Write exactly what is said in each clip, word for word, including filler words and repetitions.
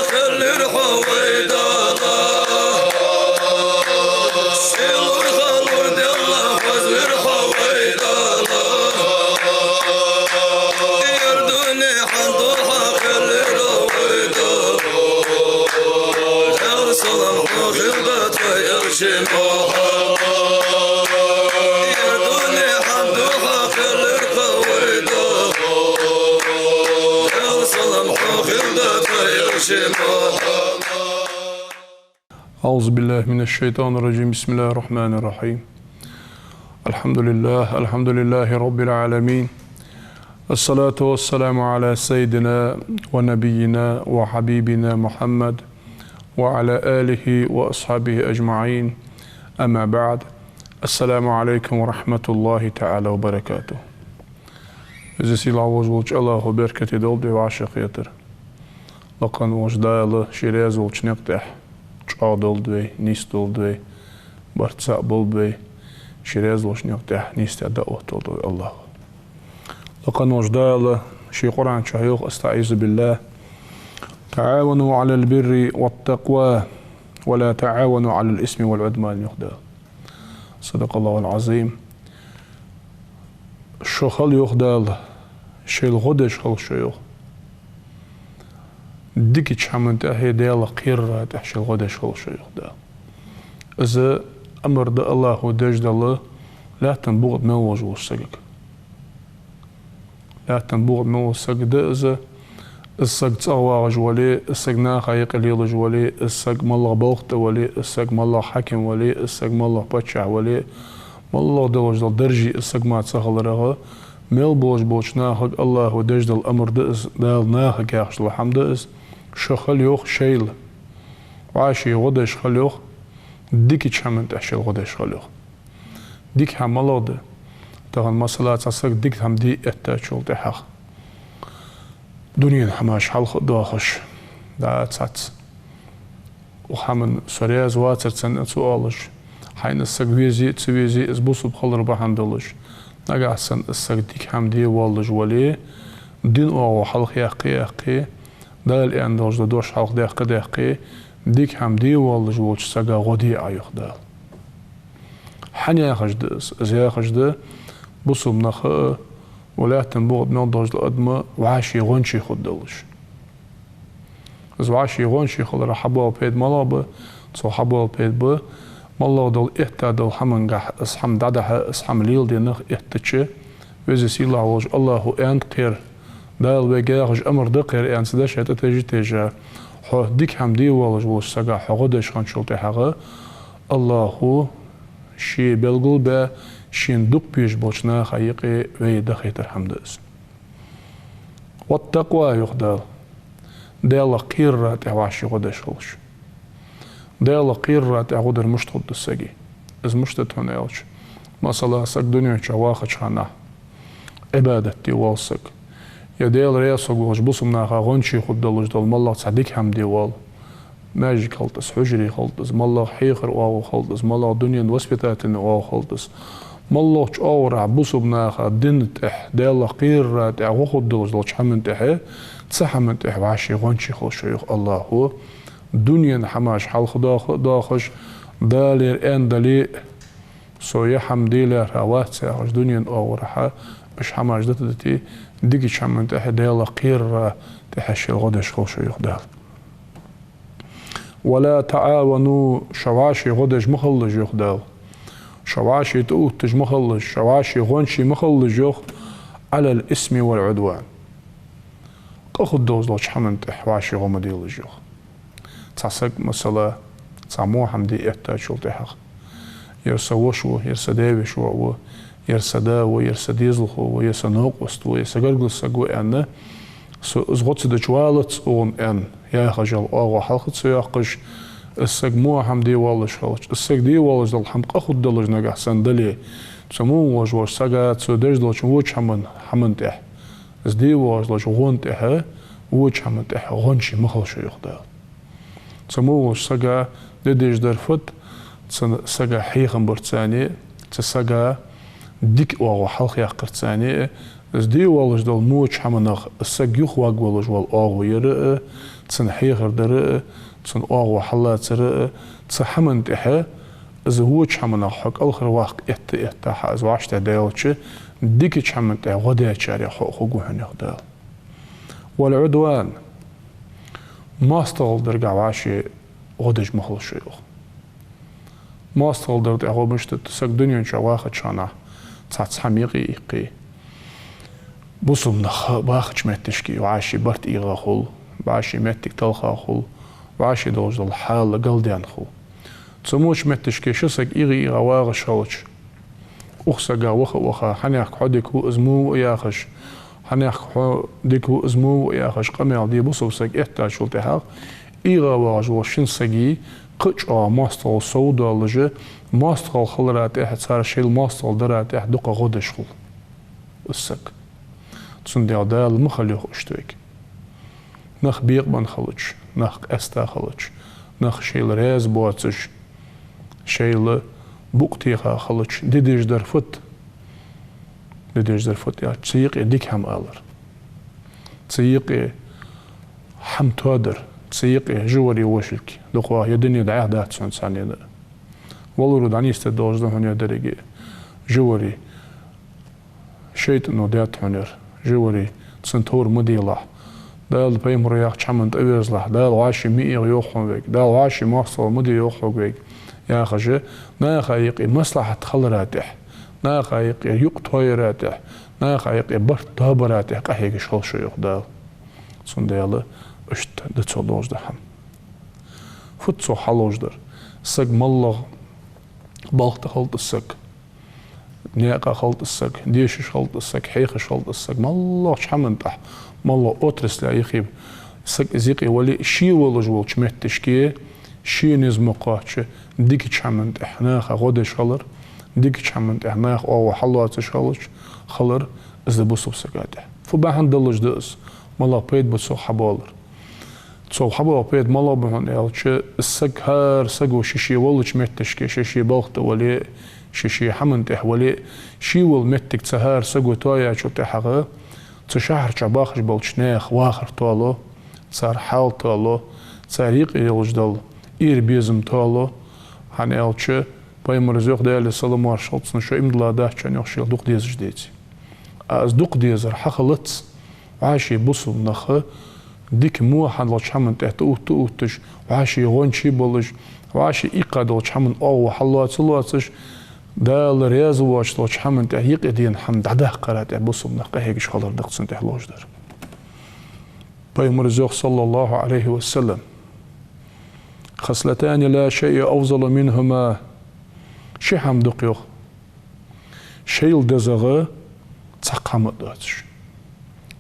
Хилар хьо вай Дала, сийлахь хилар Даьла, хоза вир хьо вай Дала. Ер дунен хьан духьа хилар вай Дала. Даьла салам хьох хилда, тхоай элча Мухьаммад. Ер дунен хьан духьа хилар вай Дала. Даьла салам хьох хилда, тхоай элча Мухьаммад. أعوذ بالله من الشيطان الرجيم. بسم الله الرحمن الرحيم. الحمد لله، الحمد لله رب العالمين. الصلاة والسلام على سيدنا ونبينا وحبيبنا محمد وعلى آله وأصحابه أجمعين. أما بعد. السلام عليكم ورحمة الله تعالى وبركاته. Веза-сийлахь волаш волча АллахӀа беркате долда вай вӀашагӀкхетар. Лакха волча Дала ший раьза волча наькъа тӀа чӀоагӀдолда вай, нийсдолда вай, барт цхьа болба вай, ший раьза волча наькъа тӀа нийсденна дӀаотталда вай АллахӀа. Лакха волча Дала ший Къуръан чу йоах: أستعيذ بالله. تعاونوا على البر والتقوى ولا تعاونوا على الإثم والعدوان, йоах Дала. صدق الله العظيم. Шо хила, йоах Дала, шоайла гӀо деш хила шо, йоах. Дикача хӀаман тӀехьеи Даьлах кхерара тӀехьеи шоайла гӀо деш хила шо, йоах Дала. Из амар да АллахӀа деш дола лаьттан букъа тӀа мел волаш волча сагага. Лаьттан букъа тӀа мел волча сагага да из. Из саг цӀагӀа вагӀаш вале, из саг наха юкъе лелаш вале, из саг малагӀа балха тӀа вале, из саг малагӀа хьаким вале, из саг малагӀа паччахь вале, малагӀа долаш дола даржий из сага мара ца хиларах, мел болаш болча нахага АллахӀа деш дола амар да из, Дала нахага яхаш дола хӀама да из. Шо хила, йоах, шоайла вӀаший гӀо деш хила, йоах, дикача хӀаман тӀехьеи шоайла гӀо деш хила, йоах. Дика хӀама малагӀа да? Тахан, масала, цхьа саг дика хӀама де эттачул тӀехьагӀа, дунен хӀамаш хьалха а доахаш, да, цхьацца: «Укх хӀаман со раьза вацар цунна», — аьнна цо оалаш, хьайна из саг везе а, ца везе а, из бусалба хилар бахьан долаш. Нагахьа санна из саг дика хӀама де воаллаш вале, дина оагӀув хьалха яккхе а яьккхе, Дала аьнна долаш дола дош хьалха даьккха а даьккхе, дика хӀама де воаллаш волча сага гӀо де Ӏа, йоах Дала. ХӀана яхаш да из? Из яхаш да, бусалба наха а, укх лаьттан букъа тӀа мел долаш дола адам вӀаший гӀончий хургдолаш. Из вӀаший гӀончий хиларах хьабоала пайда малагӀа ба? Цох хьабоала пайда ба, малагӀа дола этта дола хӀамангахьа из хӀама дӀадахьа, из хӀама леладе нах эттача, Веза-Сийлахь волча АллахӀа аьннад кхер, Дала вайга яхаш амар да кхер, аьнна, цу дешах тӀатеже а тежа, хьо дика хӀама де воаллаш волча сага хьо гӀо деш хинначул тӀехьагӀа, АллахӀа ше белгалбаь, шийна дукха безаш болча наха юкъе вай дахийтар хӀама да из. «والتقوى», — йоах Дала. Даьлах кхерара тӀехьа вӀаший гӀо деш хилча. Даьлах кхерара тӀехьа гӀо дар мишта хургда сага? Из мишта да хьона аьлча, масала, саг дунен чу вахача хана Ӏибадат де воал саг, е Даьла раьза хургволаш бусалба наха гӀончий хургдолаш дола малагӀа цхьа дика хӀама де воал, маьждиг хилда из, хьужаре хилда из, малагӀа хьехарча оагӀув хилда из, малагӀа дунен воспитательни оагӀув хилда из, малагӀча оагӀорахьа бусалба наха дина тӀехьа, Даьлах кхерара тӀехьа гӀо хургдолаш долча хӀаман тӀехьа, цу хӀаман тӀехьа вӀаший гӀончий хила шо, йоах АллахӀа. Дунен хӀамаш хьалха доаха а доахаш, Дала ер аьнна дале а, со ер хӀама де лаьрхӀа вац яхаш, дунен оагӀорахьа уж хӀамаш дита а дите, дикача хӀаман тӀехьеи Даьлах кхерара тӀехьеи шоайла гӀо деш хила шо, йоах Дала. «ولا تعاونوا», шо вӀаший гӀо деш ма хилалаш, йоах Дала. Шо вӀаший тӀаувтташ ма хилалаш, шо вӀаший гӀончий ма хилалаш, йоах, «على الإثم والعدوان». Къа хургдолаш долча хӀаман тӀехьа вӀаший гӀо ма делаш, йоах. Цхьа саг, масала, цхьа во хӀама де эттачул тӀехьагӀа, ер са воша ва, ер са даь-веший воӀ ва, ер са да ва, ер са дезалхо ва, ер са новкъост ва, ер са гаргара саг ва аьнна, со из гӀо ца дича валац укхун аьнна, яхаш йола оагӀув хьалха ца йоаккхаш, из саг во хӀама де воаллаш хилча, из саг де воаллаш дола хӀама къа хургдолаш нагахьа санна дале, цу во волаш волча сага цо деш долча воча хӀаман, хӀаман тӀехьа, из де воаллаш долча гӀон тӀехьа, воча хӀаман тӀехьа гӀончий ма хила шо, йоах Дала. Цу во волча сага де дезаш дар фуд? Цу сага хьехам барца а, цу сага дика оагӀув хьалхаяккхарца а, Из де волаш дола воча хӀаманах саг юхаваргволаш вола оагӀув яр а, цун хьехар дар а, цун оагӀув хьаллацар а, цу хӀаман тӀехьа из воча хӀаманах хьо кӀалхарваккха этта-этта хьа из вӀаштӀехьадаьлча, дикача хӀаман тӀа гӀо даьчарех хьо а хургва хьона, йоах Дала. والعدوان, моастагӀал дарга вӀаши гӀо деш ма хила шо, йоах. МоастагӀал дар тӀехь гӀо мишта да? Саг дунен чу вахача хана цхьацца хӀама юкъе иккхе, бусалба нах бахача метташка вӀаши барт ийгӀа хул, вӀаши моттиг талха хул, вӀаши долаш дола хьал галдаьнна хул. Цу воча метташка ши саг ийгӀа-ийгӀа вагӀаш хилча, укх сага ваха а ваха, хьанехк хьо дика ва, из во ва яхаш, хьанехк хьо дика ва, из во ва яхаш, къамаьл де бусалба саг эттачул тӀехьагӀа, ийгӀа вагӀаш волча шин сага кхы а чӀоагӀа моастагӀал совдоалаш, моастагӀал хилара тӀехьа, цар шоайла моастагӀал дара тӀехьа дукха гӀо деш хул из саг. Цудухьа Дала ма хила йоах иштта вайга. Нах бекъабенна хилча, нах къаьста хилча, нах шоайла раьза боацаш, шоайла букъ теха хилча, де дезаш дар фуд? Де дезаш дар фуд аьлча, цу юкъе дика хӀама алар. Цу юкъе хӀама тоадар, цу юкъе жи варе вошилг дукха ваха, е дуне дӀаьха дац хьона царна а. Валаро дӀанийсдергдолаш да хьона ер деррига а. Жи варе шайтӀано даьд хьона ер, жи варе цун товр ма делахь, Дала, пайхамаро яхача хӀаманна тӀавирзалахь, Дала вӀаши ма ийгӀа йоах хьона вайга, Дала вӀаши моастагӀал ма де йоах хьога вайга, яхаш, наха юкъе маслахьат хилара тӀехьа, наха юкъе юкъ тоаяра тӀехьа, наха юкъе барт тоабара тӀехьа къахьегаш хила шо, йоах Дала. Цудухьа иштта да цох долаш дола хӀама. Фуд цох хьалоаш дар? Саг моллагӀа балха тӀа хилда саг, наькъа хилда саг, дешаш хилда саг, хьехаш хилда саг, моллагӀча хӀаман тӀа, моллагӀа отрасле юхе саг из юкъе вале а, ше волаш волча метташка ше низ ма кхоачча, дикача хӀаман тӀа наха гӀо деш хилар, дикача хӀаман тӀа наха оагӀув хьаллоацаш хилар, хилар, из да бусалба сага тӀа. Фу бахьан долаш да из? МалагӀа пайда ба цох хьабоалар? Цох хьабоала пайда малагӀа ба хьона аьлча, саг, хӀара саго ше-ше волча метташка ше-ше балха тӀа вале а, ше-ше хӀаман тӀа вале а, ше вола моттиг цу хӀара саго тоаяьчул тӀехьагӀа, цу шахьар чу бахаш болча наьха вахар тоало, цар хьал тоало, цар юкъе йолаш дола эр-безам тоало, хӀана аьлча, пайхамаро йоах, Даьла салам-моаршал хилда цунна, шо иман дилла дац шоана, йоах, шоайла дукха дезаш деце. А из дукха дезар хьахилац, вӀаши бусалба нах дика во хьадолча хӀаман тӀа тӀаувтта-увтташ, вӀаши гӀончий болаш, вӀаши иккха долча хӀаман оагӀув хьаллоаца-лоацаш, Дала раьза воацаш долча хӀаман тӀа юкъе дена хӀама дӀадаккхара тӀа бусалба нах къахьегаш хилар да-кх цун тӀа лоаш дар. Пайхамаро йоах, صلى الله عليه وسلم: خصلتان لا شيء أفضل منهما. Ши хӀама да-кх, йоах, шоайла дезагӀа цхьаккха хӀама а доацаш.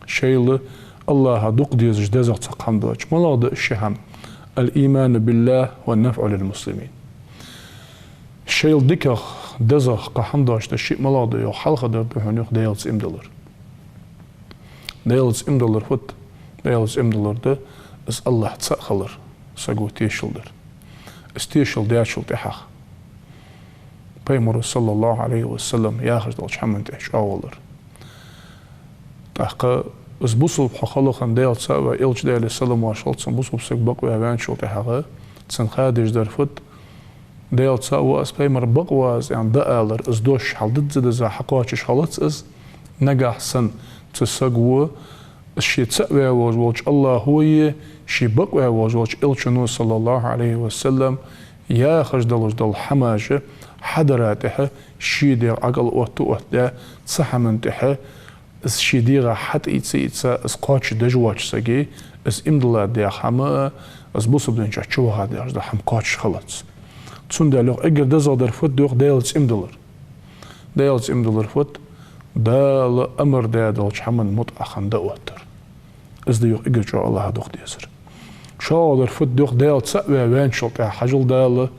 Шоайла АллахӀа дукха дезаш дезагӀа цхьаккха хӀама доацаш. МалагӀа да ши хӀама? الإيمان بالله والنفع للمسلمين. Шоайла дикагӀа, дезагӀа кхы хӀама доацаш да шиъ малагӀа да, йоах, хьалха дар да хьона, йоах, Даьлаца иман диллар. Даьлаца иман диллар фуд? Даьлаца иман диллар да из АллахӀ цаӀ хилар, саго тешал дар. Из тешал даьчул тӀехьагӀа пайхамаро, صلى الله عليه وسلم, яхаш долча хӀаман тӀа чӀоагӀо валар. ТӀаккха из бусалба хьо хала хана, Даьла цаӀ ваь, Элча, Даьлера салам-моаршал хилда цунна, бусалба саг бакъваь ваьнначул тӀехьагӀа, цунна ха дезаш дар фуд? Даьла цаӀ ва аз, пайхамар бакъ ва аз, аьнна, дӀаалар, из дош хьалдизза-дизза хьакхоачаш хилац из. Нагахьа санна цу саго, из ше цаӀ ваь волаш волча АллахӀо а, ше бакъваь волаш волча Элчано, صلى الله عليه وسلم, яхаш долаш дола хӀамаш хьадара тӀехьа, ший дегӀ ӀокӀал отта-оттадаь, цу хӀаман тӀехьа из ший дегӀа хьатӀаийца-ийца, из кхоачашдеш воацача сага, из иман дилла даь хӀама, из бусалба дина чу чуваха дезаш дола хӀама кхоачаш хилац. Цудухьа, йоах, эггара дезагӀа дар фуд, йоах, Даьлаца иман диллар. Даьлаца иман диллар фуд? Дала амар даь долча хӀаман мутӀахьа хинна дӀаоттар. Из да, йоах, эггара чӀоагӀа АллахӀа дукха дезар. ШоллагӀа дар фуд, йоах, Даьла цаӀ ваь ваьнначул тӀехьагӀа, хьажал, Дала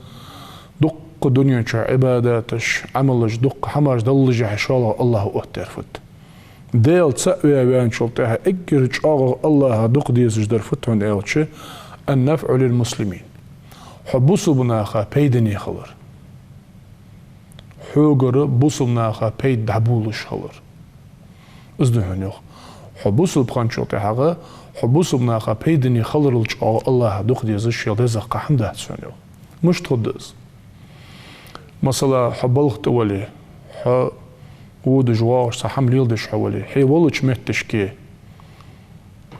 дуккха дунен чу Ӏибадаташ, Ӏамалаш, дуккха хӀамаш даллашехь, шоллагӀа АллахӀа оттадаьр фуд? Даьла цаӀ ваь ваьнначул тӀехьагӀа эггара чӀоагӀагӀа АллахӀа дукха дезаш дар фуд хьона аьлча, النفع للمسلمين. Хьо бусалба наха пайдане хилар. Хьогара бусалба наха пайда дӀаболалуш хилар. Из да хьона, йоах. Хьо бусалба хинначул тӀехьагӀа, хьо бусалба наха пайдане хиларал чӀоагӀа АллахӀа дукха дезаш шел дезагӀа кхы хӀама дац хьона, йоах. Мишта хургда из? Масала, хьо балха тӀа вале, хьо водаш, воагӀаш, цхьа хӀама леладеш хьо вале, хье волча метташка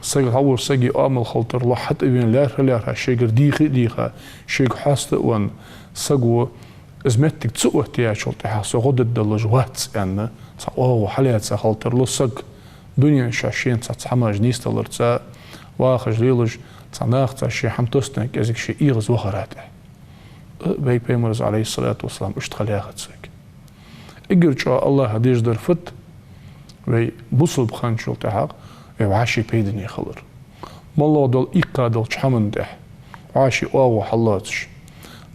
саг хьавола, сага оамал хила тарлу, хьатӀавена лаьрхӀа-лаьрхӀа, шийгара дийха а дийха, шийга хьоста а венна, саго из моттиг ца оттаяьчул тӀехьагӀа со гӀо дергдолаш вац аьнна, цхьа оагӀув хьалаьца хила тарлу саг, дунен чу шийна цхьацца хӀамаш нийсделарца, вахаш, лелаш, цхьа нахаца ший хӀама тоссаденна кӀезига ше эгӀазвахара тӀехьа. Э, вай Пайхамара, Ӏалайхиссалату вассалам, иштта хила яхац вайга. Эггара чӀоагӀа АллахӀа дезаш дар фуд? Вай бусалба хинначул тӀехьагӀа вай вӀаший пайдане хилар. МоллагӀа дола иккха долча хӀаман тӀехьа вӀаший оагӀув хьаллоацаш,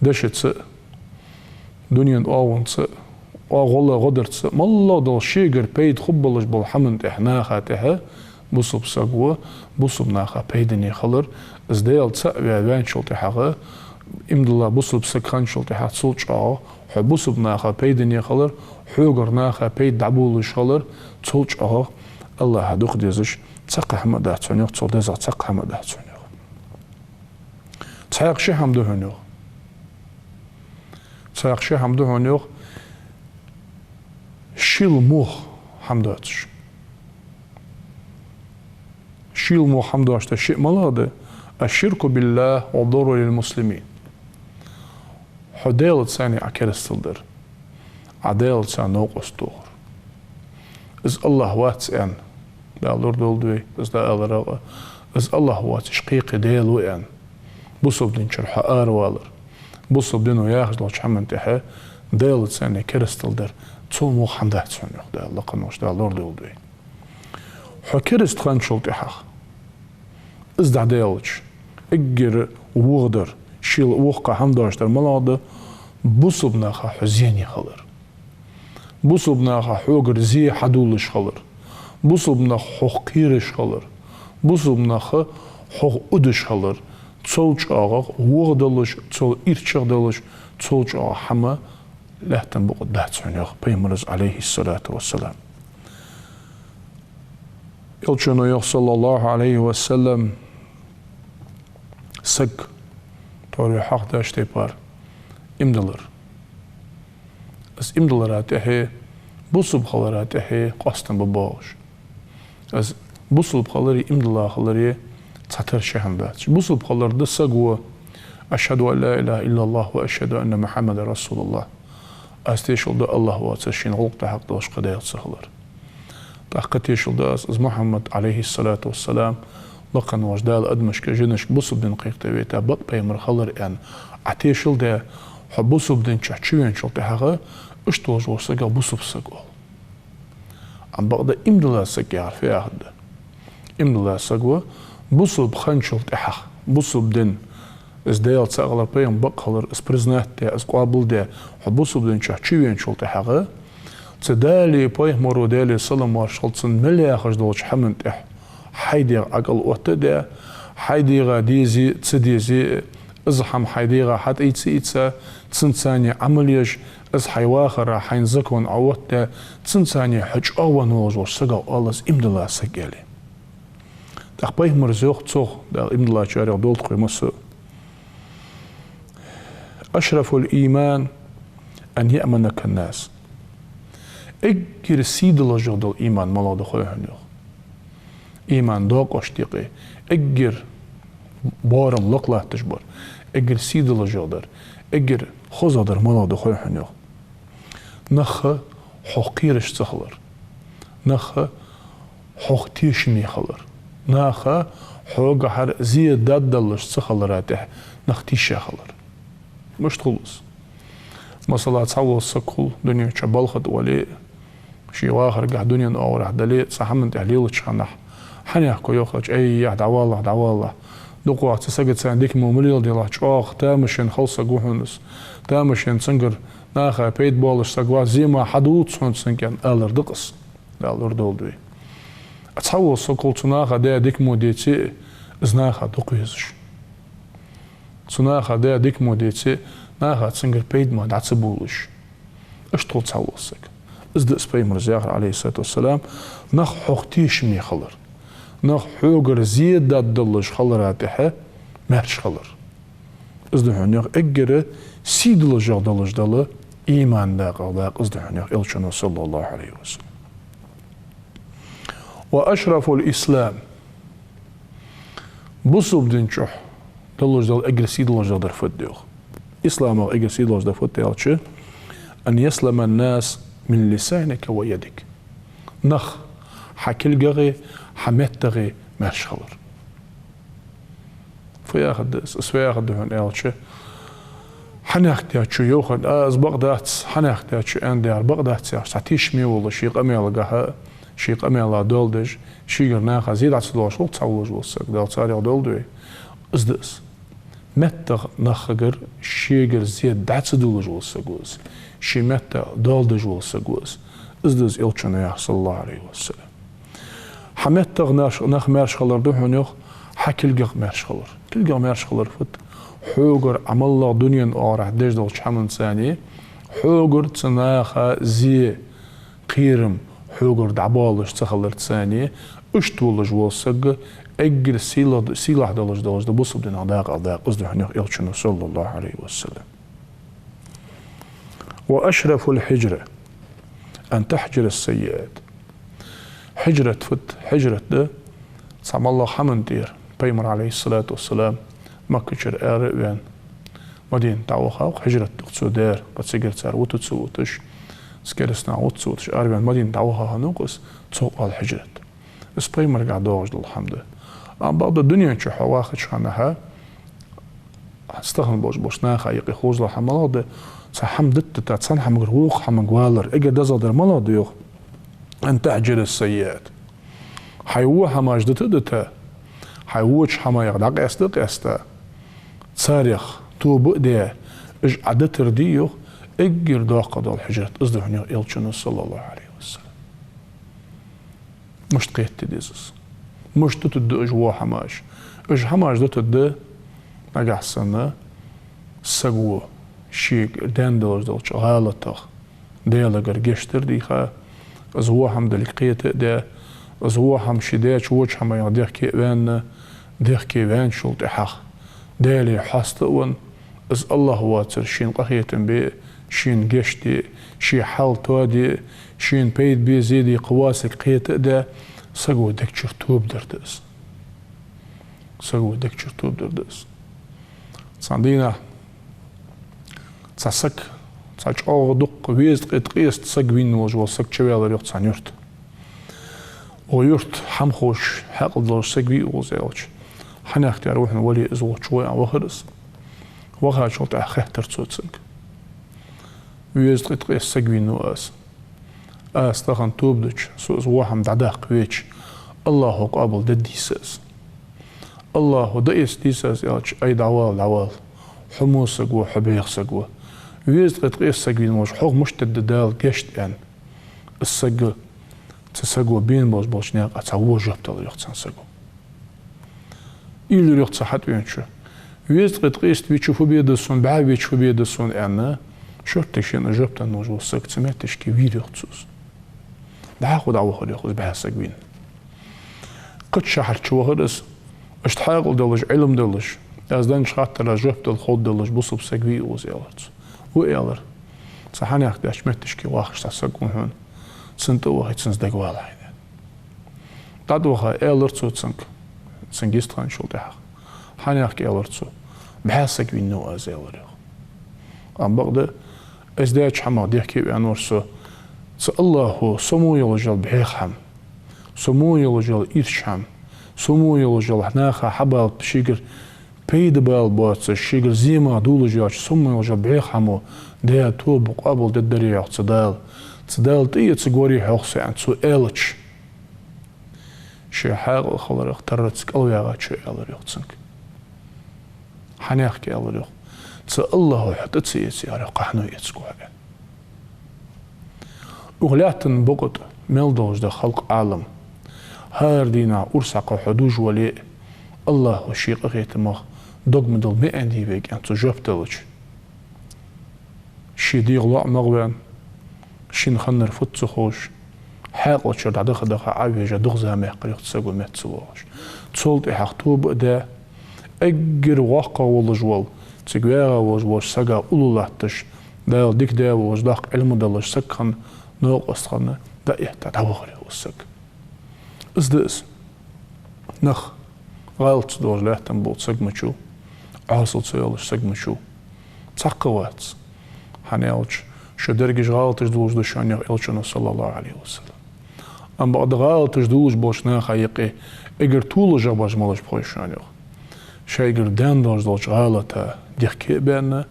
дешаца а, дунен оагӀонца а, оагӀув гӀо дарца а, моллагӀа дола шийгара пайда хургболаш бола хӀаман тӀехьа, наха тӀехьа бусалба саго бусалба наха пайдане хилар, из Даьла цаӀ ваь ваьнначул тӀехьагӀа, иман дилла бусалба саг хинначул тӀехьагӀа цул чӀоагӀа хьо бусалба наха пайдане хилар, хьогара наха пайда дӀаболалуш хилар, цул чӀоагӀа АллахӀа дукха дезаш цхьаккха хӀама дац хьона, йоах, цул дезагӀа цхьаккха хӀама дац хьона, йоах. Цхьаькха ши хӀама да хьона, йоах. Цхьаькха ши хӀама да хьона, йоах, шийла мух хӀама доацаш. Шийла мух хӀама доацаш да шиъ малагӀа да: الشرك بالله والضرر للمسلمين. Хьо Даьлаца цхьана Ӏа керастал дар, Ӏа Даьлаца цхьана новкъост тохар. Из АллахӀ вац аьнна, Дала лорадолда вай, из дӀааларах а, из АллахӀ воацаш кхы-кхы даьла ва аьнна, бусалба дина чура хьо аравалар, бусалба дино яхаш долча хӀаман тӀехьа Даьлаца цхьана керастал дар, цул мух хӀама дац хьона, йоах Дала, лакха волча Дала лорадолда вай. Хьо кераста хинначул тӀехьагӀа, из дӀадаьлча, эггара вогӀа дар, шийла воккха хӀама доацаш дар малагӀа да? Бусалба наха хьо зене хилар. Бусалба наха хьогара зе хьадолалуш хилар. Бусалба нах хьох кхераш хилар. Бусалба нах хьох удаш хилар. Цул чӀоагӀа вогӀа долаш, цул ирчагӀа долаш, цул чӀоагӀа хӀама лаьттан букъа тӀа дац хьона, йоах Пайхамара, Ӏалайхиссалату вассалам. Элчано йоах, саллаллахӀу Ӏалайхи ва саллам, саг тхьовра хьоахадеш тайпара иман диллар. Из иман диллара тӀехьа, бусалба хилара тӀехьа къоастам ба боагӀаш. Из бусалба хилари иман дилла хилари цхьатарра ши хӀама дац. Бусалба хилар да саго: أشهد أن لا إله إلا الله وأشهد أن محمدا رسول الله. Аз тешал ду АллахӀ воацар шийна гӀулакх тӀа хьакъ долаш кхы даьла ца хилар. ТӀаккха тешал ду аз, из Мухьаммад, Ӏалайхиссалату вассалам, лакха волча Дала адамашка, жинашка бусалба дин кхайкаде вайта бакъ пайхамар хилар аьнна. Ӏа тешал даь, хьо бусалба дина чу чувеначул тӀехьагӀа, иштта волаш вола сагах бусалба саг оал. Ам бакъда иман дилла саг яхар фу яхар да? Иман дилла саго бусалба хинначул тӀехьагӀа, бусалба дин, из Даьла цаӀ хилар, пайхамар бакъ хилар, из признать даь, из къоабал даь, хьо бусалба дина чу чувеначул тӀехьагӀа, цу Даьлеи пайхамарои, Даьлера салам-моаршал хилда цунна, мел яхаш долча хӀаман тӀехьа хьай дегӀа Ӏокал отта а даь, хьай дегӀа дезе а, ца дезе а, из хӀама хьай дегӀа хьатӀаийца а ийца, цунца цхьана Ӏамал еш, из хьай вахара хьайна закон Ӏооттадаь, цунца цхьана хьо чӀоагӀвенна волаш волча сагах оал из иман дилла саг аьле. ТӀаккха пайхамара йоах цох, Дала иман диллачарех долда тхо массо а: أشرف الإيمان أن يأمنك الناس. Эггара сий долаш дола иман малагӀа да хой хьона, йоах. Иман докъошта юкъе эггара боарам лакха латташ бар, эггара сий долаш дар, эггара хозагӀа дар малагӀа да хой хьона, йоах. Наха хьох кхераш ца хилар, наха хьох тешаме хилар, наха хьогахьара зе даддаллаш ца хилара тӀехьа нах тийша хилар. Мишта хул из? Масала, цхьавола саг хул, дунен чу балха тӀа вале а, ший вахаргахьа, дунен оагӀорахьа дале а, цхьа хӀаман тӀехьа лелача хана, хьанехко йоахача: «Ай, яхь, дӀавалахь, дӀавалахь. ДукхагӀа цу сагаца дика мо ма леладелахь, чӀоагӀа тамашийна хала саг ва хьона из. Тамашийна, цунгара наха пайда боалаш саг ва, зе мара хьадувц хьона цунга», — аьнна, алар да-кх из. Дала лорадолда вай. А цхьавола саг хул, цу наха даь дика мо деце а, из наха дукха везаш. Цу наха даь дика мо деце а, наха цунгара пайда мара дӀа ца болалуш. Иштта хул цхьавола саг. Из да из пайхамара яхар, Ӏалайхи ссалату вассалам, нах хьох тешаме хилар. Нах хьогара зе даддаллаш хилара тӀехьа маьрша хилар. Из да хьона йоах эггара сий долаш йоах долаш дола иман дакъа, дакъа из да хьона йоах Элчано, саллаллахӀу Ӏалайхи ва саллам. وأشرف الإسلام. Бусалба дина чу долаш дола эггара сий долаш дола дар фуд йоах? Исламах эггара сий долаш дар фуд аьлча, أن يسلم الناس من لسانك ويدك. Нах хьа кулгагӀеи, хьа меттагӀеи маьрша хилар. Фу яхар да из? Из фу яхар да хьона аьлча, хьанехк дечо йоах хьона, а, из бакъ дац, хьанехк дечо аьнна дер бакъ дац яхаш, цхьа тешаме вола, ший къамаьлагахьа, ший къамаьла доал деш, шийгара наха зе дӀа ца доалаш хул цхьа волаш вола саг, Дала царех долда вай. Из да из. МеттагӀа нахагара шийгара зе дӀа ца доалаш вола саг ва из. Ший метта доал деш вола саг ва из. Из да из Элчано яхар, саллаллахӀу Ӏалайхи ва саллам. Хьа меттагӀа нах, нах маьрша хилар да хьона йоах, хьа кулгагӀа маьрша хилар. КулгагӀа маьрша хилар фуд? Хьогара Ӏа моллагӀа дунен оагӀорахьа деш долча хӀаманцара, хьогара цу наха зе, кхерам хьогара дӀабоалаш ца хиларцара, иштта волаш вола саг эггара сийлахь, сийлахь долаш долаш да бусалба динах дакъа, дакъа из да хьона йоах Элчано, саллаллахӀу Ӏалайхи ва саллам. وأشرف الهجرة أن تهجر السيئات. Хьижрат фуд? Хьижрат да цхьа моллагӀа хӀаман тӀера. Пайхамар, Ӏалайхи ссалату вассалам, Маккачура ара а ваьнна, Мадинате дӀаваха ва-кх, хьижрат да-кх цо даьр, ткъа цигара цар вута ца вуташ, цу кераста наха вута ца вуташ, ара а ваьнна, Мадинате дӀаваха хиннав-кх из, цох оал хьижрат. Из пайхамарагахьа доагӀаш дола хӀама да. Амма бакъда дунен чу хьо вахача хана хьа, цу тахан болаш болча наха юкъе хозал хӀама малагӀа да, цхьа хӀама дита дита, цхьан хӀамагара вокха хӀамага валар, эггара дезагӀа дар малагӀа да йоах? أن تهجر السيئات. Хьай во хӀамаш дита дита, хьай воча хӀамаех дӀакъаьста къаьста, царех тоба а даь, уж Ӏа дитар да йоах, эггара доккха дола хьижрат из да хьона йоах Элчано, саллаллахӀу Ӏалайхи ва саллам. Мишта кхета деза из? Мишта дутаргда уж во хӀамаш? Уж хӀамаш дутаргда, нагахьа санна саго шийгара даьнна долаш долча гӀалатах Даьлагара гешт дар дийха, из во хӀама далга кхета а даь, из во хӀама ше даьча воча хӀамаех дехке а ваьнна, дехке ваьнначул тӀехьагӀа Даьлага хьаста а венна, из АллахӀ воацар шийна къахетам бе, шийна гешт де, ший хьал тоаде, шийна пайда бе, зе де кхы воацилга кхета а даь, саго дег чура тоба дар да из. Саго дег чура тоба дар да из. Цхьан дийнахьа цхьа саг, цхьа чӀоагӀа дукха везткъеи ткъеста саг вийна волаш вола саг чуваьлар йоах цхьан юрта. Укх юрта хӀамахоша, хьаькъал долаш саг вий укхаза аьлча, хьанехк дер ва хьона, вале из волча гӀой, аьнна, вахар из. Вахачул тӀехьагӀа хаьттар цо цунга: «Везткъеи ткъеста саг вийнав аз. Аз тахан тоба дича, со из во хӀама дӀадаккха веча, АллахӀо къоабалдергдий са из? АллахӀо дӀаэцаргдий са из?» аьлча: «Ай, дӀавала, дӀавала. Хьо во саг ва, хьо бӀеха саг ва. Везткъеи ткъеста саг вийна волаш, хьох мишта дергда Дала гешт?» аьнна. Из саг, цу саго бена болаш болча наькъа цхьа во жоп далар йоах цхьан саго. Аьлар йоах цу хьатӀавеначо: «Везткъеи ткъеста вича фу бе деза сона, бӀаь вича фу бе деза сона?» аьнна, шортта шийна жоп денна волаш вола саг цу метташка вийр йоах цо из. ДӀахо дӀавахар йоах из бӀаь саг вийна. Кхыча шахьар чу вахар из, иштта хьаькъал долаш, Ӏилма долаш, аз деннача хаттара жоп дала ховргдолаш бусалба саг вий укхаза, аьлар цо. «Ва», аьлар. «Цу хьанехк деча метташка вахаш цхьа саг ва хьона. Цунна тӀавахе, цунца дагавала хьайна». ДӀатӀаваха, аьлар цо цунга, цунга йистхинначул тӀехьагӀа. «Хьанехк», аьлар цо. «БӀаь саг вийнав аз», аьлар йоах. Амма бакъда, из даьча хӀамах дехке а ваьннавар со, цу АллахӀо со во йолаш йола бӀеха хӀама, со во йолаш йола ийрча хӀама, со во йолаш йола наха хьабаллалца шийгара пайда бала боацаш, шийгара зе мара долаш йоацаш, со во йолаш йола бӀеха хӀамо Даьла тоба къоабалдергдарий йоах цу Дала. Цу Дала тӀаэцаргварий хьох со, аьнна, цо аьлча, ший хьаькъал хиларах тарраца кӀалваьгӀачо аьлар йоах цунга: «Хьанехк», аьлар йоах, «цу АллахӀо хьо тӀа ца эце, аьлар йоах, кхы хьан эцаргва хьо?» Укх лаьттан букъа тӀа мел долаш да халкъ, Ӏалам. ХӀара дийнахьа урс хьакха хьо дувш вале а, АллахӀо ший къахетамах дог ма дилла ма аьннадий вайга, аьнна, цо жоп делча, ший дегӀа лоӀамагӀа ваьнна, шийна хиннар фуд ца ховш, хьаькъал чура дӀадаха-даха Ӏовежа дукха зама яьккхар йоах цу саго метта ца воагӀаш. Цул тӀехьагӀа тоба а даь, эггара воккхагӀа волаш вола, цига ваьгӀа волаш волча сага уллув латташ, Дала дика даь волаш, доккха Ӏилма долаш саг хинна, новкъост хинна, дӀаэтта дӀавахар йоах из саг. Из да из. Нах, гӀалаташ долаш лаьттан болча сага мичав, Ӏосал ца йолаш сага мичав, цхьаккха вац. ХӀана аьлча, шо дерригаш гӀалаташ долаш да шоана йоах Элчано, саллаллахӀу Ӏалайхи ва саллам. Амма бакъда гӀалаташ долаш болча наха юкъе эггара толашагӀа бараш малаш ба хой шоана йоах. Шоайгара даьнна долаш долча гӀалата дехке а баьнна,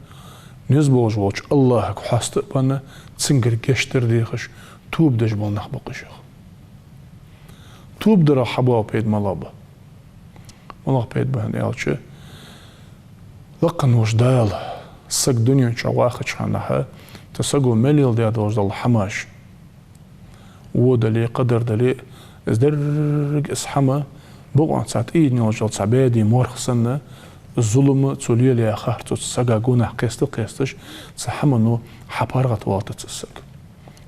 низ болаш волча АллахӀага хьоста а баьнна, цунгара гешт дар дехаш, тоба деш бола нах ба-кх уж йоах. Тоба дарах хьабоагӀа пайда малагӀа ба? МалагӀа пайда ба хӀана аьлча, лакха волча Дала саг дунен чу вахача хана, цу саго мел леладаь долаш дола хӀамаш, во дале, кхыдар дале, из деррига из хӀама бокъонца тӀаийдина йолаш йола цхьа баьде морх санна, зулам цо лелаяь харцо цу сага гонахьа кхеста-кхесташ, цу хӀамано хьапаргӀатвалийтац из саг.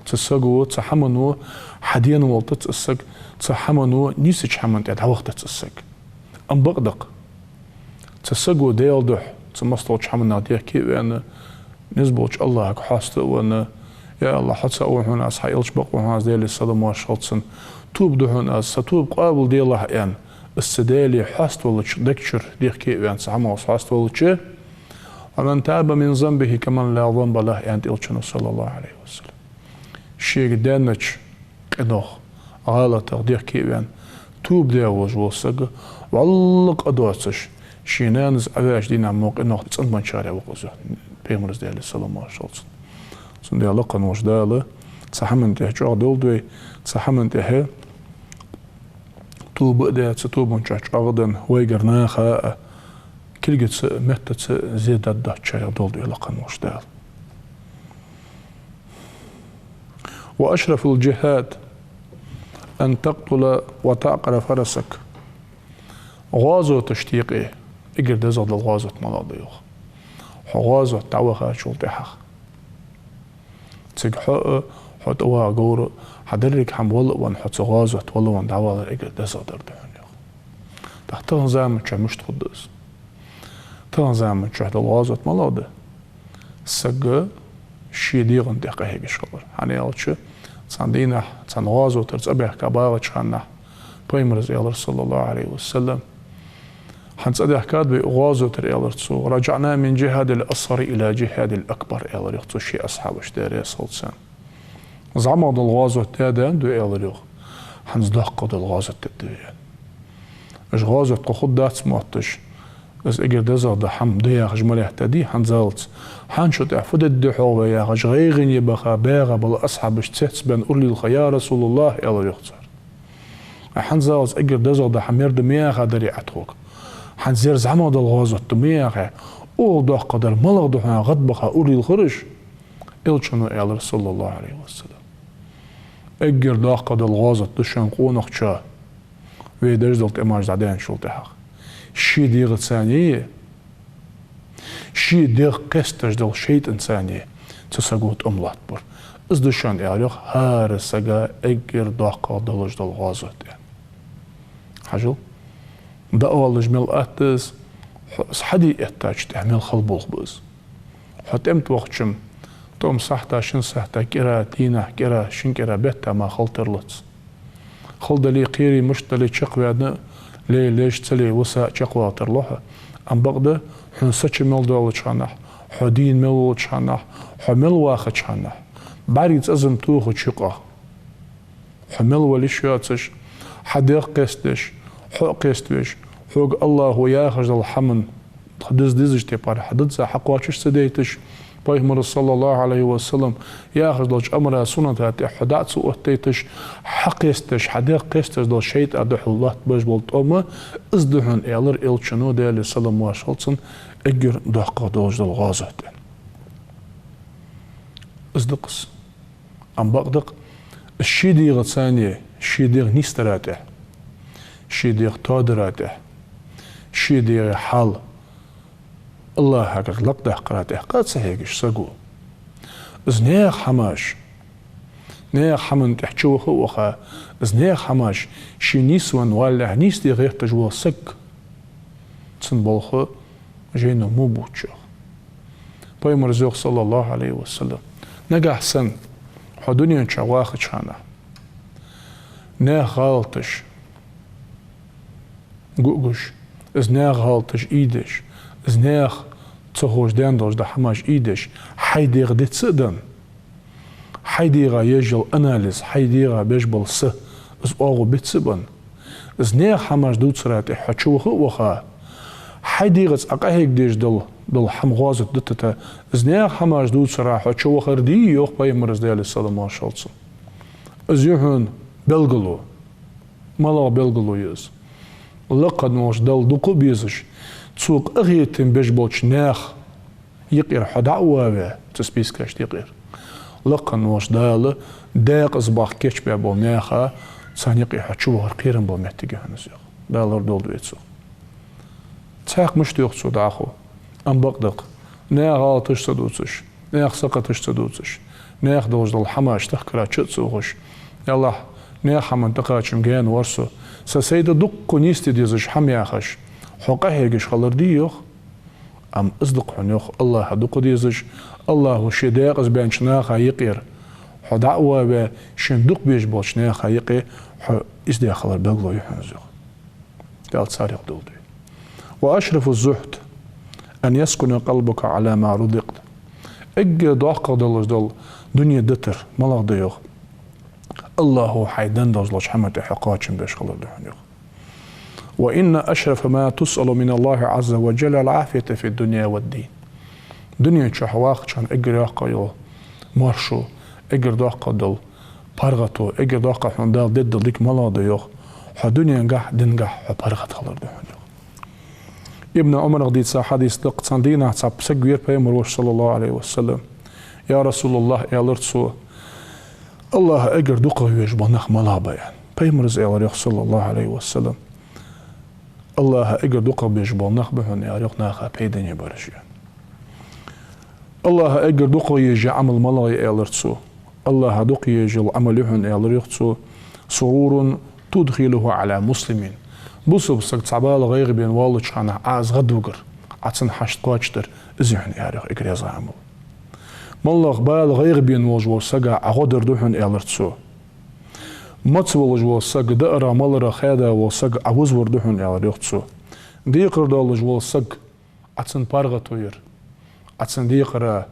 Цу саго, цу хӀамано хьадена валийтац из саг, цу хӀамано нийсача хӀаман тӀа дӀавахийтац из саг. Амма бакъда-кх, цу саго Даьла духьа цу массадолча хӀаманах дехке а ваьнна, низ болча АллахӀага хьоста а ваьнна: «Я АллахӀ, хьо ца а ва хьона аз, хьа элча бакъ ва хьона аз, Даьлера салам-моаршал хилда цунна, тоба да хьона аз, са тоба къоабал делахь», — аьнна, из цу Даьлага хьоаставаьннача, дегчура дехке а ваьнна, цу хӀамах хьоаставаьннача, «ومن تاب من ذنبه كمن لا ذنب له», — аьннад Элчано, саллаллахӀу Ӏалайхи ва саллам. Шийга даьннача къинох, гӀалатах дехке а ваьнна, тоба даь волаш вола саг, вӀалла къа доацаш, ший нанас Ӏоваьча дийнахьа мо къинох цӀенбенначарех ва-кх из, йоах Пайхамара, Даьлера салам-моаршал хилда цунна. Цудухьа лакха волча Дала цу хӀаман тӀа чӀоагӀа долда вай, цу хӀаман тӀа тоба а даь, цу тобан чу чӀоагӀа денна, вайгара наха а кулгаца а, меттаца а зе дӀадоттачарех долда вай лакха волча Дала. «وأشرف الجهاد أن تقتل وتعقر فرسك». ГӀазоташта юкъе эггара дезагӀа дола гӀазот малагӀа да йоах? Хьо гӀазота дӀавахачул тӀехьагӀа цига хьо а, хьо тӀаваха говр а, хьа деррига хӀама вала а венна, хьо цу гӀазота вала а венна дӀавалар эггара дезагӀа дар да хьона йоах. ТӀаккха тахан заман чу мишта хургда из? Тахан заман чу дола гӀазот малагӀа да? Саг ший дегӀа тӀа къахьегаш хилар. ХӀана аьлча, цхьан дийнахьа, цхьан гӀазотара цӀабаьхка багӀача хана, Пайхамара аьлар, саллаллахӀу Ӏалайхи ва саллам, хӀанз цӀадаьхкад вай гӀазотара, аьлар цо: «رجعنا من جهاد الأصغر إلى جهاد الأكبر», — аьлар йоах цо ший асхьабашта, Даьла раьза хилва царна. ЗӀамагӀа дола гӀазот даь да, аьннад вай, аьлар йоах, хӀанз доккхагӀа дола гӀазот дергда вай, аьнна. Уж гӀазот кхы хургдац мотташ, из эггара дезагӀа дола хӀама да яхаш ма лаьттадий хӀанзалца. ХӀанзчул тӀехьагӀа фу дергда хьогӀ вай яхаш, гӀайгӀане баха, багӀа бола асхьабаш цецбаьнна уралилха: «Я РасулаллахӀ, — аьлар йоах цар, — хӀанзалца эггара дезагӀа дола хӀама ер да ма яхадарий Ӏа тхога? ХӀанз ер зӀамагӀа дола гӀазот да ма яхий? Укхул доккхагӀдар малагӀа да хьона гӀадбаха?» — уралилхар уж. Элчано аьлар, саллаллахӀу Ӏалайхи ва саллам: «Эггара доккхагӀа дола гӀазот да шоана къонахчоа, вай деш дола тӀемаш дӀадаьнначул тӀехьагӀа, ший дегӀаца а, ший дегӀ кхестадеш долча шайтӀаца а цу саго тӀом лоаттабар. Из да шоана, — аьлар йоах, — хӀара сага эггара доккхагӀа долаш дола гӀазот», — аьнна. Хьажал, дӀаоалаш мел атта да из, хьо из хьаде эттача тӀехьа мел хала болх ба из. Хьо тӀем тӀа вахача-м, тӀом сахьата, шин сахьата кӀира, дийнахьа кӀира, шин кӀира, бетта мара хала тарлац. Хала дале, кхерий, мишта дале, чакхваьнна, ле леш, ца ле виса чакхвала тарлу хьо. Амма бакъда, хьона са чу мел доаллача хана, хьо дийна мел волча хана, хьо мел вахача хана, бӀарга цӀазам тохача юкъа хьо мел вала йиш йоацаш, хьа дегӀ кхестадеш, хьо а кхеставеш, хьога АллахӀо яхаш дола хӀаман тха деза дезача тайпара хьа дизза хьакхоачаш ца дайташ, Пайхамара, саллаллахӀу Ӏалайхи ва саллам, яхаш долча амара, сунната тӀа хьо дӀа а ца оттайташ, хьакхестадеш, хьа дегӀ кхестадеш дола шайтӀа духьал лоаттабеш бола тӀом, из да хьона, аьлар Элчано, Даьлера салам-моаршал хилда цунна, эггара доккхагӀа долаш дола гӀазот, аьнна. Из да-кх из. Амма бакъда-кх, ший дегӀаца а, ший дегӀ нийсдара тӀа, ший дегӀ тоадара тӀа, ший дегӀа хьал АллахӀагара лакхдаккхара тӀа къа ца хьегаш саго, из наьха хӀамаш, Наьха хӀаман тӀа чуваха а ваха, из наьха хӀамаш ший нийсвенна валлалехь, нийсде гӀерташ вола саг, цун болх жайно мо бувц йоах. Пайхамара йоах, саллаллахӀу Ӏалайхи ва саллам: нагахьа санна хьо дунен чу вахача хана наьха гӀалаташ гу а гуш, из наьха гӀалаташ ийдеш, из наьха ца ховш даьнна долаш дола хӀамаш ийдеш, хьай дегӀа диц а даь, хьай дегӀа еш йола анализ, хьай дегӀа беш бола са, из оагӀув биц а баь, из наьха хӀамаш дувцара тӀа хьо чуваха а ваха, хьай дегӀаца Ӏа къахьега дезаш дола, дола хӀама гӀазот дитта, из наьха хӀамаш дувцара хьо чувахар дий, йоах Пайхамара, Даьла салам-моаршал хилда цунна. Из я хьона белгало. МалагӀа белгало я из? Лакха волча Далла дукха а безаш, Цо къахетам беш болча наьха юкъера хьо дӀа а ваь, цу спискашта юкъера, Лакха волча Дала декъаза баха кийчбаь болча наьха, царна юкъе хьо чувахар кхерам бола моттиг я хьона из, йоах. Дала лорадолда вай цох. Цхьаькха мишта йоах цо дӀахо, ам бакъдаккха, наьха гӀалаташ ца дувцаш, наьха сакхаташ ца дувцаш, наьха долаш дола хӀамаш тахкара чу а ца ухаш: «ЯллахӀ, наьха хӀаман тӀакхачам гаьна вар со, са сайда дукха нийсде дезаш хӀама», — яхаш, хьо къахьегаш хилар дий, йоах? Ам из да-кх хьона, йоах, АллахӀа дукха дезаш, АллахӀа ше декъаза баьннача наьха юкъера хьо дӀа а ваь, шийна дукха безаш болча наьха юкъе хьо ийзадаь хилара белгало я хьона из, йоах. Дала царех долда вай. «وأشرف الزهد أن يسكن قلبك على ما رزقت». Эггара доккхагӀа долаш дола дунен дитар малагӀа да, йоах? АллахӀа хьайна денна долаш долча хӀаман тӀа хьо кхоачам беш хилар да хьона, йоах. «وإن أشرف ما تسأل من الله عز وجل العافية في الدنيا والدين». Дунен чу хьо вахача хана эггара йоккха йола маршо, эггара доккха дола паргӀато, эггара доккха хьона Дала дергдола дика малагӀа да, йоах? Хьо дуненгахь а, динагахь а хьо паргӀат хилар да хьона, йоах. Ибн Ӏумарах дийца хьадис да-кх: цхьан дийнахьа цхьа саг вера Пайхамара волча, саллаллахӀу Ӏалайхи ва саллам. «Я РасулаллахӀ, — аьлар цо, — АллахӀа эггара дукхагӀа везаш бола нах малагӀа ба?» — аьнна. Пайхамара аьлар, йоах, саллаллахӀу Ӏалайхи ва саллам: «АллахӀа эггара дукхагӀа безаш бола нах ба хьона, — аьлар, йоах, — наха пайдане бараш», — аьнна. «АллахӀа эггара дукхагӀа езаш йола Ӏамал малагӀа я?» — аьлар цо. «АллахӀа дукха езаш йола Ӏамал я хьона, — аьлар, йоах, цо, — سرور تدخله على مسلم». Бусалба саг цхьа бала, гӀайгӀа бена воаллача хана Ӏа из гӀадвигар, Ӏа цун хьашт кхоачашдар, из я хьона, — аьлар, йоах, — эггара езагӀа Ӏамал. МалагӀа бала, гӀайгӀа бена волаш вола сага Ӏа гӀо дар да хьона, — аьлар цо. — Маца волаш вола саг, даарах, маларах хаьда вола саг Ӏа вузавар да хьона, — аьлар, йоах, цо. — Декхар долаш вола саг, Ӏа цун паргӀато яр, Ӏа цун декхара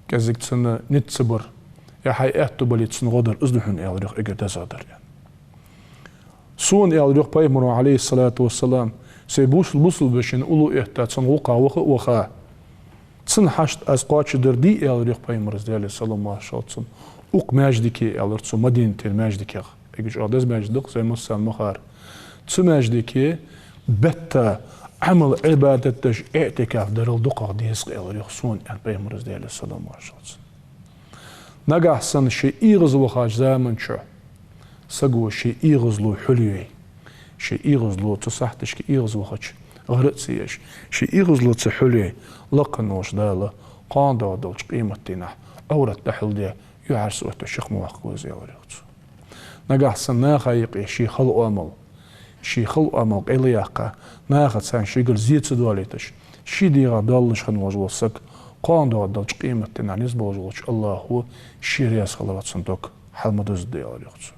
кӀезига цунна низ ца бар, е хьай аьттув бале цунна гӀо дар, из да хьона, — аьлар, йоах, — эггара дезагӀа дар», — аьнна. «Сона, — аьлар, йоах, Пайхамара, Ӏалайхи ссалату вассалам, — сай бусалба, бусалба вешийна уллув этта, цун гӀулакха ваха а ваха, цун хьашт аз кхоачашдар дий, — аьлар, йоах, Пайхамара, Даьла салам-моаршал хилда цунна, — укх маьждиге, — аьлар цо, — Мадинатера маьждиге». Эггара чӀоагӀа деза маьждиг да-кх, зай, массане ма харра. «Цу маьждиге бетта Ӏамал, Ӏибадат деш, иӀтикаф дарал дукхагӀа деза-кх, — аьлар, йоах, — сона», — аьнна, Пайхамара, Даьла салам-моаршал хилда цунна. Нагахьа санна ший эгӀаз вахача заман чухь саго ший эгӀазло хьулъяь, ший эгӀазло цу сахьаташка эгӀаз вахача гӀар а ца еш, ший эгӀазло ца хьулъяь, Лакха волча Дала кхоана доагӀаш долча къематдийнахь Ӏоврат дӀахьулдаь, юхьӀаьрса отта чу ма ваккха веза, — аьлар, йоах, цо. Нагахьа санна наха юкъе ший хала оамал, ший хала оамал къайла а яьккха, наха царна шийгара зе ца доалийташ, ший дегӀа доаллаш хинна волаш вола саг кхоана доагӀаш долча къематдийнахь низ болаш волча АллахӀа ше раьза хилара цун дог хьал ма дузаргда, — аьлар, йоах, цо.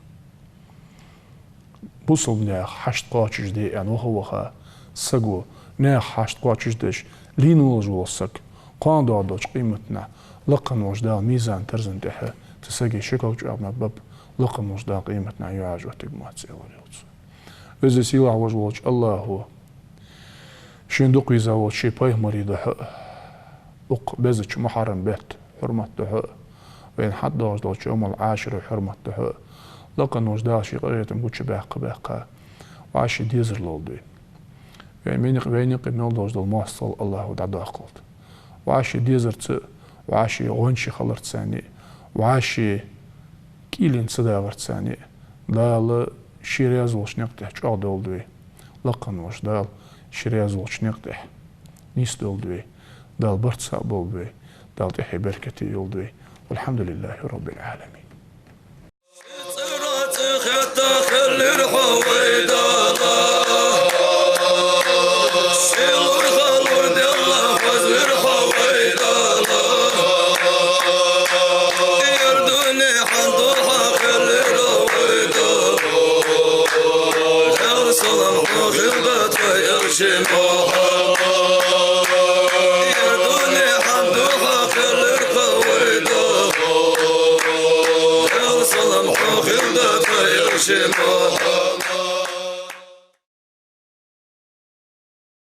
Бусалба наьха хьашт кхоачашде аьнна ваха а ваха, саго наьха хьашт кхоачашдеш лийнна волаш вола саг кхоана доагӀаш долча къематдийнахь Лакха волча Дала мизан-тарзан тӀа цу сага ши ког чӀоагӀа мел баб, Лакха волча Дала къематдийнахь юхьӀаьржа оттаргвац, — аьлар, йоах, цо. Веза-сийлахь волаш волча АллахӀа шийна дукха везаш волча ший пайхамара духьа а, укх безача мухьаррам бетта хьурмат духьа а, вайна хьатӀадоагӀаш долча йовмал-Ӏашура хьурмат духьа а, Лакха волча Дала ший къахетам гучабаьккха-баьккха, вӀаший дезар лолда вай. Вай мени-, вайна юкъе мел долаш дола моастагӀал АллахӀа дӀадоаккхалда. ВӀаший дезарца а, вӀаший гӀончий хиларца а, вӀаший кӀийлен ца дагӀарца а Дала ше раьза волча никъ тӀа чӀоагӀдолда вай. Лакха волча Дала ше раьза волча никъ тӀа нийсдолда вай. Дала барт цхьа болба вай. Дала тӀехье беркате йолда вай. والحمد لله رب العالمين. Лир хьо вай Дала, сийлур-халур Даьла, хоза вир хьо вай Дала. Ер дунен хьан духьа хилира вай Дала. Даьла салам хьох хилда тха элча Мухьаммад. Ер дунен хьан духьа хилира вай Дала. Даьла салам хьох хилда тха элча Мухьаммад.